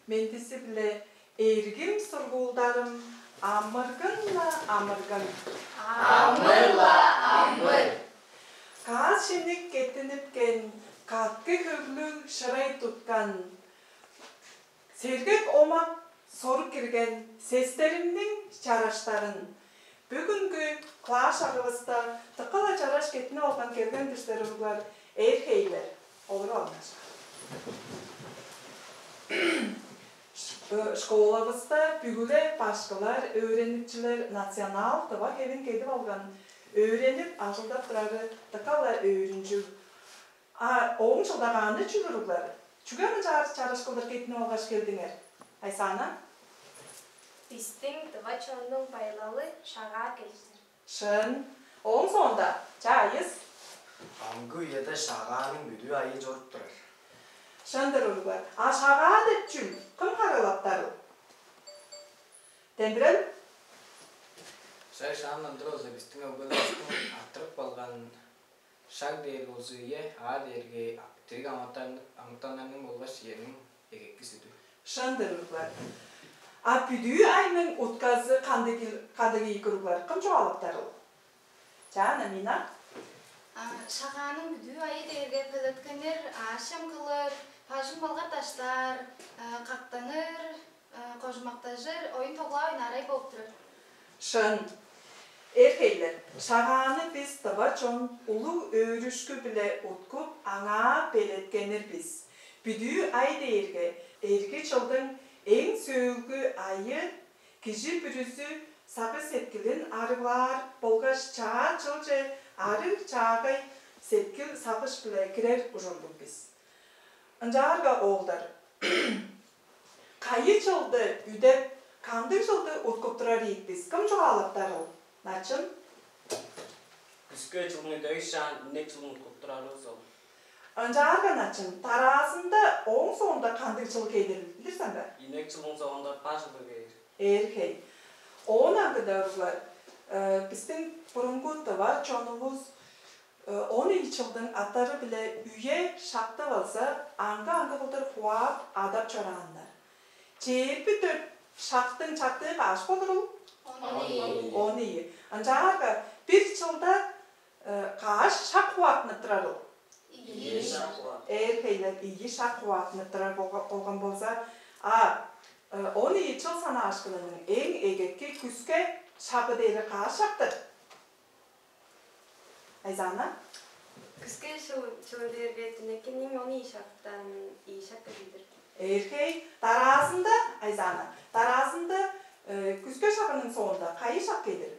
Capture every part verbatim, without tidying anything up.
Мендизи-биле, эргим сургуулдарым, амыргын-на амыргын. Амыр-ла амыр. Каас шиник кеттинипкен, каткы хөглүг шырай туткан, сергек омак сорук кирген сестеримниң чараштарын, бөгүнгү класс шагывыста дыка-ла чараш кеттинип алган келген-дир силер, уруглар, эр-хейлер, олуруп алыңар. Ш-, э, школавыста бүгү-ле башкылар, өөреникчилер национал тыва хевин кедип алган, өөренип, ажылдап турары дыка-ла өөрүнчүг. А ооң чылдагааны чүл, уруглар? Чүге мынчаар чараш кылдыр кеттинип алгаш келдиңер? Айзана? Бистиң тыва чоннуң байлалы Шагаа келир. Шын. Ооң соонда, чаа, Айыс? Амгы үеде Шагааның бүдүү айы чоруп турар. Шын-дыр, уруглар. А Шагаа деп чүл? Кым харыылаптарыл? Дембирел? Шай шаандан тура болза, бистиң өгбелеривистиң арттырып калган шаг дээр болза, ийе, аа дээрге дириг амытан-, амытаннарның болгаш иениң эгеки сүдү. Шын-дыр, уруглар. А бүдүү айның утказы кандыг ил-, кандыг ийик, уруглар? Кым чугаалаптарыл? Чаа, Намина? А, Шагааның бүдүү айы дээрге пелеткеннер аъш-чем кылып, бажың-балгар даштаар, а, кактаныр, а, кожумактажыр, оюн-тоглаа ойнаар ай болуп турар. Шын. Эр-хейлер, Шагааны бис, тыва чон, улуг өөрүшкү-биле уткуп, аңаа белеткеннер бис. Бүдүү ай дээрге эрги чылдың эң сөөлгү айы, кижи бүрүзү сагыш-сеткилин арыглаар болгаш чаа чылче арыг-чаагай сеткил-сагыш-биле кирер ужурлуг бис. Ынчаарга, оолдар, кайы чылды үдеп, кандыг чылды уткуп турар ийик бис? Кым чугаалаптарыл? Начын? Күске чылын үдевишаан, инек чылын уткуп турарывыс ол. Ынчаарга, Начын, дараазында, ооң соонда кандыг чыл кедир, билир сен бе? Инек чылдың соонда баш чылы кээр. Эр-хей. Оон аңгыда, уруглар, э, бистиң бурунгу тыва чонувус, э, он ийи чылдың аттары-биле үе-шакты болза аңгы-аңгы кылдыр хуаап, адап чорааннар. Чээрби дөрт шактың чартыы каш болурул? Он ийи. Он ийи. Ынчаарга бир чылда, э, каш шак хуаатынып турарыл? Ийи шак хуаат. Эр-хейлер, ийи шак хуаатынып турар болга-, болган болза, а, э, он ийи чыл санаашкынының эң эгеки күске шагы дээри каш шак-тыр? Айзана? Күске чыл-, чылы дээрге дүнекиниң он ийи шактан ийи шак кижи-дир. Эр-хей, дараазында, Айзана, дараазында, э, күске шагының соонда кайы шак кедир?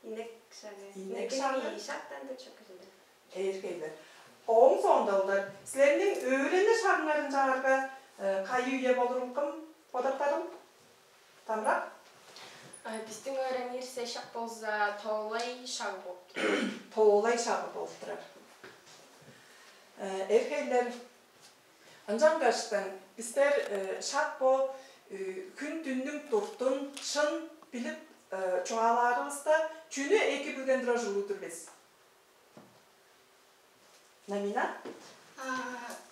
Инек шагы. Инек шагы. Инек шагы. Ийи шактан дөрт шак кижи-дир. Эр-хейлер. Ооң соонда, оолдар, силерниң өөренир шагыңар ынчаарга, э, кайы үе болурул, кым бодаптарыл? Дамрак? Э, бистиң өөренир се шак болза, тоолай шагы болуп турар. Тоолай шагы болуп турар. Э, эр-хейлер, ынчангаштың бистер, э, шак бо, э, хүн-дүннүң дуртун шын билип, э, чугаалаарывыста, чүнү эки билген турар ужурлуг-дур бис? Намина? А,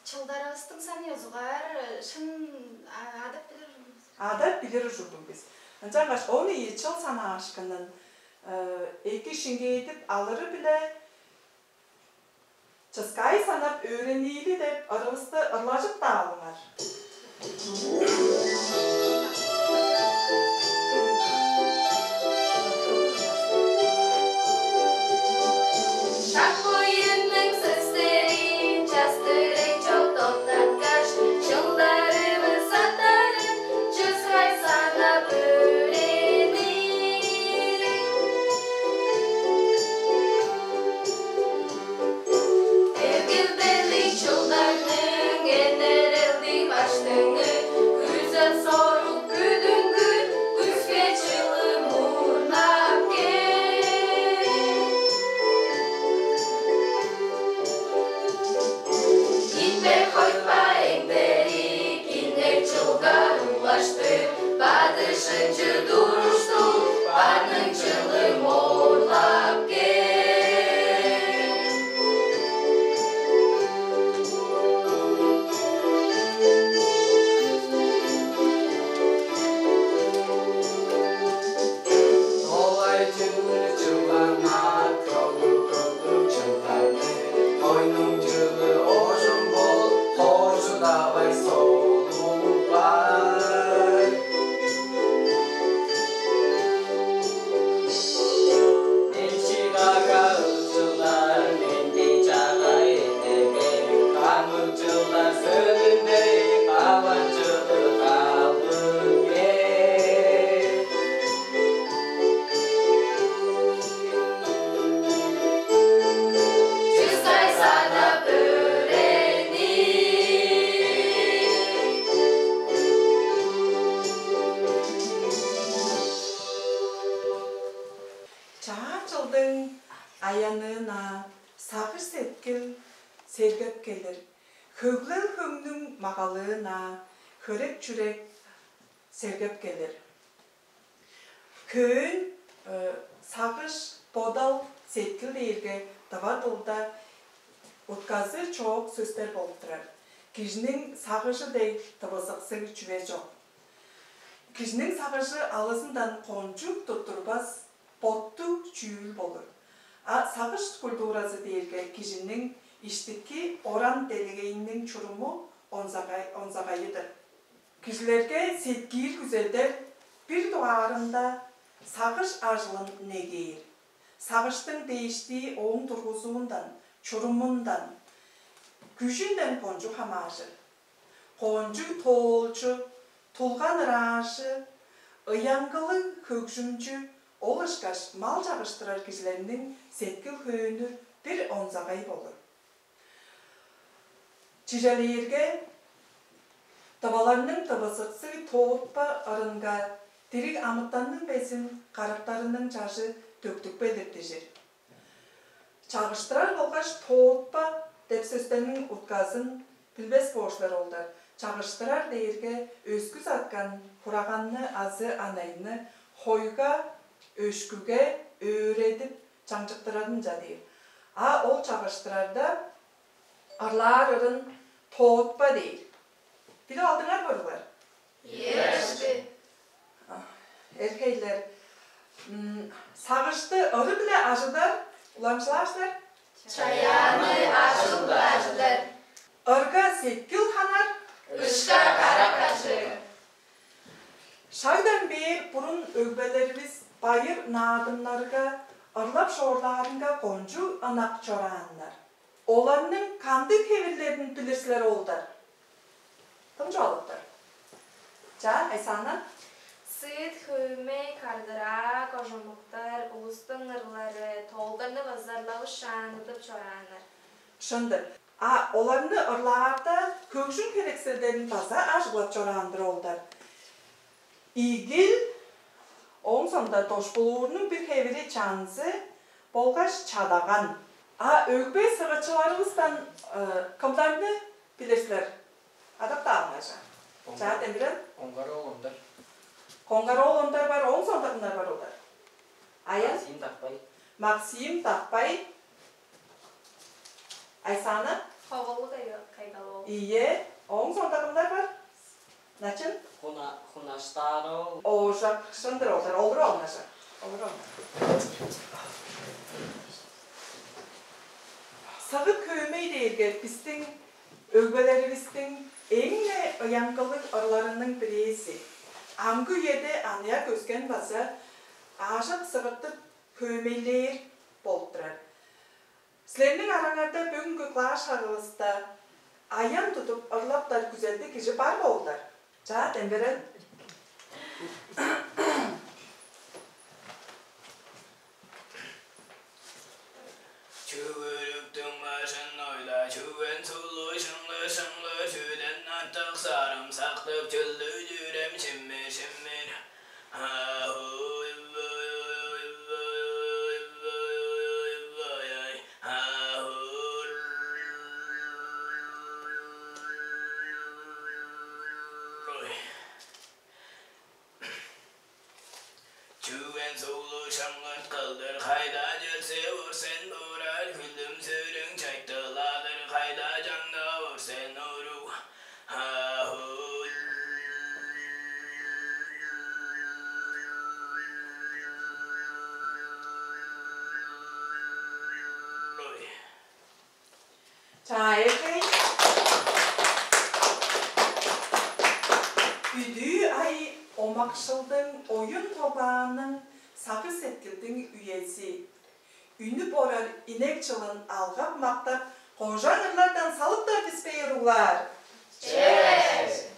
чылдарывыстың санын ёзугаар, э, шын, а, адап билир ужурлуг бис. Адап билир ужурлуг бис. Ынчангаш он ийи чыл санаашкынын, э, эки шиңгээдип алыры-биле, чыскай санап өөрениили деп ырывысты ырлажып-даа алыңар. Шак буянның сөстерин частырай чок токтаткаш, чылдарывыс аттарын чыскай санап өөренир. Эргилдели чылдарның энерелди баштыңы, Давай солугай. Мен чыгага ылчылар, мендей чагай эдеге, хамык чылдар сөөлүнде каван чыдыр калдың ээ. Чыстай садып өөрени. Чаа чылдың аянныы-на сагыш-сеткил сергеп келир, хөглел хөңнүң магалыы-на хөрек-чүрек сергеп келир. Хөөн, э, сагыш, бодал, сеткил дээрге тыва дылда утказы чоок сөстер болуп турар. Кижиниң сагыжы дег тывызыксыг чүве чок. Кижиниң сагыжы алызындан кончуг туттурбас, боттуг чүүл болур. А сагыш культуразы дээрге кижиниң иштики оран делегейиниң чуруму онзагай-, онзагайы-дыр. Кижилерге сеткиил күзелдер бир дугаарында сагыш ажылын негээр. Сагыштың дээштии ооң тургузуундан, чурумундан, күжүнден кончуг хамааржыр. Кончуг тоолчу, тулган ыраажы, ыянгылыг хөгжүмчү, ол ышкаш мал чагыштырар кижилерниң сеткил-хөөнү бир онзагай болур. Чижелээрге, тываларның тывызыксыг тоотпа ырынга дириг амытанның безин карактарының чажы төктүп келир дижир. Чагыштырар болгаш тоотпа деп сөстерниң утказын билбес боор силер, оолдар. Чагыштырар дээрге өскүс арткан хураганны азы анайны хойга, өшкүге өөредип чаңчыктырарын ынча дээр. А ол чагыштырарда ырлаар ырын тоотпа дээр. Билип алдыңар бе, уруглар? Ийе, башкы. А, эрхейлер. М, сагышты ыры-биле ажыдар, уламчылаар силер? Чаяанны ажыл-биле ажыдар. Ырга сеткил ханар, ышка карак ажыыр. Шагдан бээр бурун өгбелеривис байыр наадымнарга, ырлап шоорлаарынга кончуг ынак чорааннар. Оларның кандыг хевирлерин билир силер, оолдар? Кым чугаалаптар? Чаа, Айсана? Сыыт, хөөмей, кардыраа, кожамыктар, улустуң ырлары, тоолдарны база ырлавышаан ыдып чорааннар. Шын-дыр. А оларны ырлаарда хөгжүм херекселдерин база ажыглап чораан-дыр, оолдар. Игил, ооң соонда дошпулуурнуң бир хевири чанзы болгаш чадаган. А өгбе сыгытчыларывыстан, э, кымнарны билир силер? Адап-даа алыңар. Чаа, Демирел? Коңгар-оол Ондар. Коңгар-оол Ондар бар, ооң соонда кымнар бар, оолдар? Аян? Максим Дакпай. Максим Дакпай. Айсана? Ховалыг Кай-, Кайгал-оол. Ийе, ооң соонда кымнар бар? Начын? Хуна-, Хунаштаар-оол. Оожак, шын-дыр, оолдар, олур оңнажа. Олур оңнажа. Сыгыт-хөөмей дээрге бистиң өгбелеривистиң эң-не ыянгылыг ырларының бирээзи. Амгы үеде аныяк өскен база аажок сыгыртып хөөмейлээр болуп турар. Силерниң араңарда бөгүнгү класс шагывыста аян тудуп ырлаптар күзелдиг кижи бар бе, оолдар? Чаа, Демберен. Чүгүрүктүң бажын ойла, чүвен сулу шыңлыр-шыңлыр, чүден артык сарымсактыг чүлдү чүрем шиммир-шиммир. Чүвен сулу шыңгырт кылдыр, кайда чөрсе, ур сен бурар, хүлүм сүрүң чайтылалыр, кайда чаңда ур сен уруг. Чаа, эргей. Омакшылдың, оюн-тоглаанның, сагыш-сеткилдиң үези. Үнүп орар инек чылын алгап-мактап, кожан ырлардан салыптар бис бе, уруглар? Чээ!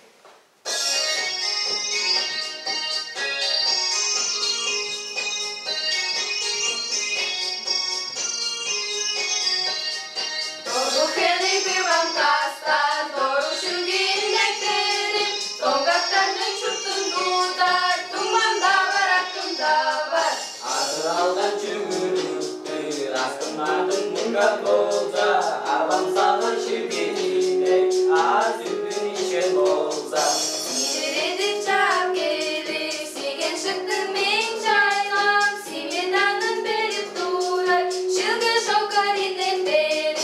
Дору хени биван каста, дору шүгүн эктерим, доңгактарның чуртун тудар, дуңмам-даа бар, акым-даа бар. Азы алган чүгүрүктү, астымадың муңган болза, авам салган ширбинине аас үндүн ишкен болза. Сиредип чаап келип, сиген шыктың мең чайлам, симеданың берип турар, шилге шокар инден берип.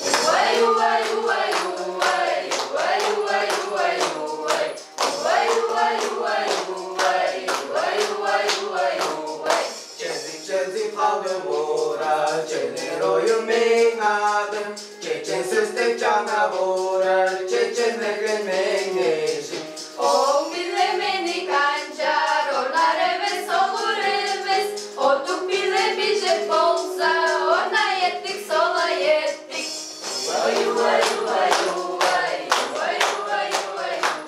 Увай, увай, увай, увай, увай, увай, увай, увай. Увай, увай, увай, увай, увай, увай, увай, увай. Чезип, чезип халдып орар, чедер оюн мең адым. Чечен сөстеп чанап орар, чечен мерген мең эжим. Ооң-биле мени канчаар, орнар эвес, солур эвес. Оттук-биле бижек болза, орнай эртик, солай эртик. Увай, увай, увай, увай, увай, увай, увай, увай.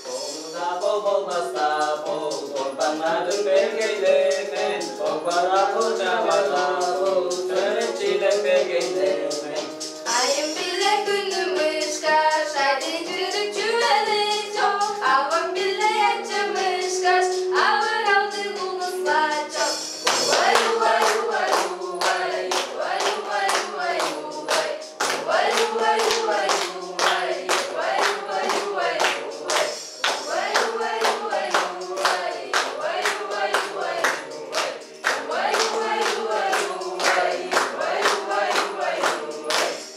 Болза бол, болбас-даа бол, Курбаннарың бергейле мен, Богбараа чавала бол, төрүп чилеп бергейле мен. Айым-биле хүнүм ышкаш, айдың чүрүк чүвели чок, авам-биле ачам ышкаш, авыралдыг улус-ла чок. Увай, увай, увай, увай, увай, увай, увай, увай.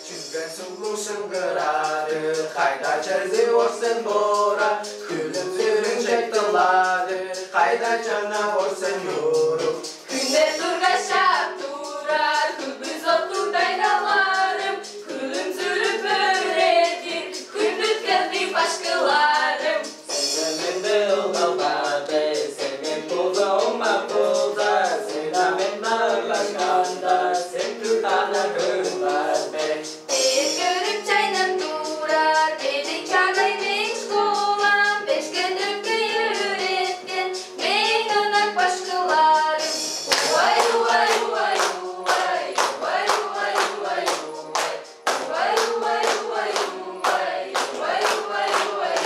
Чүнген суглуг шыңгырадыр, кайда чезе орсен бора, хүлүм-сүрүң чектылады, кайда чана орсен юрук. Хүнде тургаш чаап турар, хүбүс оттуг дайгаларым, хүлүм-сүрүм өөредир, хүндүткелдиг башкыларым. Сен менде ылгалгады, сен мен болза, омак болза, сен-даа мен-даа ырлашканда, сен түр хана хөөн бар бе? Бээр көрүп чайнап турар, бедик чагай мең школам, бешке-дөртке өөреткен мең ынак башкыларым. Увай, увай, увай, увай, увай, увай, увай, увай. Увай, увай, увай, увай, увай, увай, увай, увай.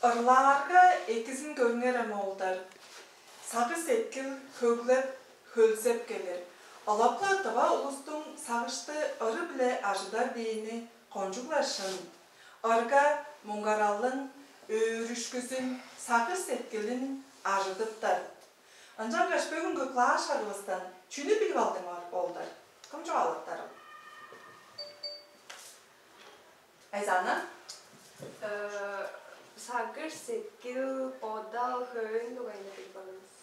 Ырлаарга экизин көрүңер ам, оолдар. Сагыш-сеткил хөглеп, хөлзеп келир. Ылап-ла тыва улустуң сагышты ыры-биле ажыдар дээни кончуг-ла шын. Ырга муңгаралын, өөрүшкүзүн, сагыш-сеткилин ажыдыптар. Ынчангаш бөгүнгү класс шагывыстан чүнү билип алдыңар, оолдар? Кым чугаалаптарыл? Айзана? Э, сагыш-сеткил, бодал, хөөн дугайында билип алдывыс.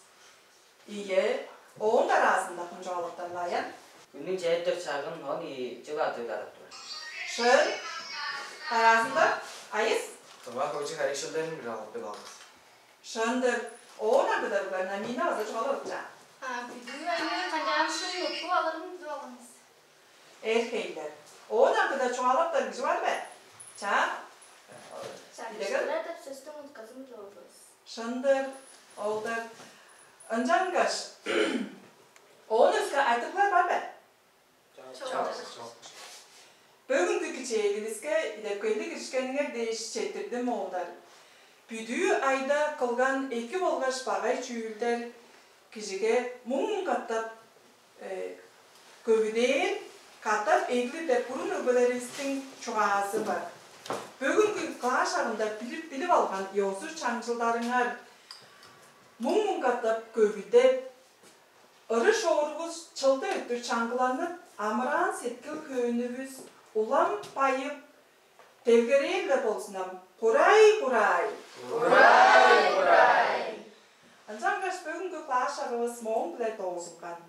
Ийе, ооң дараазында кым чугаалаптар, Лаян? Үнүң чээрдир чагын он ийи чыл адыгларып тур. Шын? Дараазында? Айыс? Тыва хөгжү херекчелдерин билип алдывыс. Шын-дыр. Оон аңгыда бүгү Намина база чугаалап чаа. А, бүдүү айны канчаан шын уткуп алырын билип алган бис. Эр-хейлер. Оон аңгыда чугаалаптар кижи бар бе? Чаа? Идегел? Сагыштырар деп сөстүң утказын билип алган бис. Шын-дыр, оолдар. Ынчангаш оон өске айтырыглар бар бе? Чок. Бөгүнгү кичээливиске идепкейлиг киришкениңер дээш четтирдим, оолдар. Бүдүү айда кылган эки болгаш багай чүүлдер кижиге муң-муң катап, э, көвүдээн, катап эглир деп бурун өгбелеривистиң чугаазы бар. Бөгүнгү класс шагында билип, билип алган ёзу-чаңчылдарыңар муң-муң катап көвүдеп, ыры-шоорувус чылдың өттүр чаңгыланып, амыраан сеткил-хөөнүвүс улам байып, делгерээр-ле болзун ам. Курай-курай! Курай-курай! Ынчангаш бөгүнгү класс шагывыс мооң-биле доозулган.